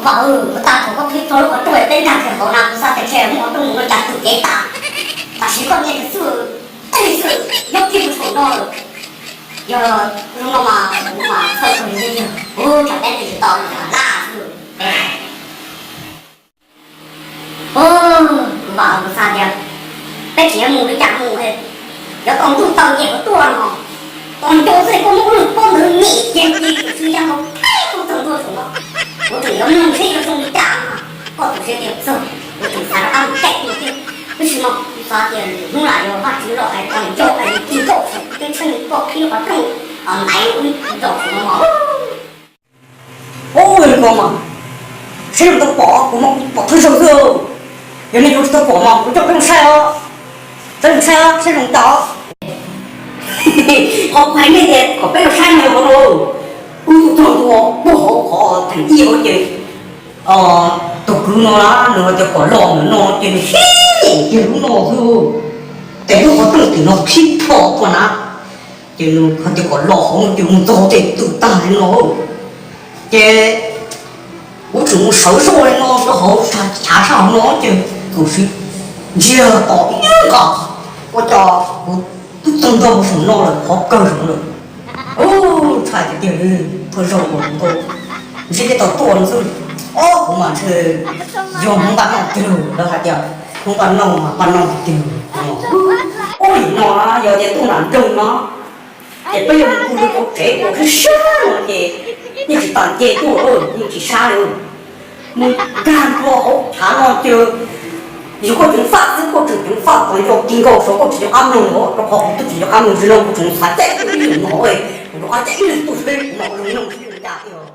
Vam, kuv tag thaum koj qhib tau lub qhov rooj peb nkag kiag hauv na, kuv xav tias ntshe muaj rooj mus no cas twm cev tas. Tam sim koj niag xwb, tej xwb, nyob kiag mus saum no lawm. Yog zoo no mas kuv mam txhawj kawg li, ub, tsam peb mus tsis tau lawm laj xwb. Ub, kuv vam kuv xav tias peb tsis yuav mus li cas mus, yuav tau ntuj tau nyias kuv tuaj no, tos nco xwb koj muab lub pob ntawd nyem cia cia kuv xwb yog tau peb tug txog ntua saum no, kuv tseem yuav mloog seb yuav zoo li cas no. Koj tus siab tiag txog, kuv tseem xav rov qab mus caij tus thiab. Tab sis mas kuv xav tias hnub lam yog Vajtswv los hais tau nco hais li tsis nkauj saum kuv teb tsheej koj qhib lub qhov rooj ntaiv ub zaum saum no mas. Ub, ko mas, seb zoo tau pom, kuv mas kuv pom thawj zaug xwb. Yog nej yuav tsis tau pom mas kuv coj peb mus saib os. Peb mus saib os, saib zoo cas. Qhov kuv hais nej tias kom peb mus saib no yog qhov no. Wb tuaj txog ntua puag hauv qhov theem ib hauv ces tus kwv no na nws hais tias kom los ntawm no ces nws sib nyem kiag lub no xwb. Ces lub qhov rooj tim no qhib plho tuaj na. Ces nws hais tias kom los hauv no ces mus txog tej twm tag li no. Ces kuv tseem mus sawv zoj li no rau hauv chav sab hauv no ces txawm sis ntsiag to ib nqa, ua cas kuv twb txog ntua mus saum no lawm, qhov kawg saum lawm. Ub, ntshai tiag tiag li, thawj zaug uas kuv ntsib tej tau tuaj no xwb. Ob, kuv mas ntshe yog Hmoob npaj noj tiag, lawv hais tias Hmoob npaj noj mas npaj noj tiag tiag. Ub, nim no yog tias tuaj nram nroog no ces peb yuav mus pw hauv tsev ua siab siab no ces yeej tsis tas nce tuaj, yeej tsis sab li. Mus nkag ntua hauv chav no ces yog koj ceev faj xwb, koj tseem ceev faj kom nco kis nkaus saud koj tsis nco qab mloog, rau qhov kuv twb tsis nco qab mloog, tsis no kuv tseem xav caij ib lwm no, kuv rov qab caij ib lwm tus xwb, kuv mam ua zoo mloog seb zoo li cas.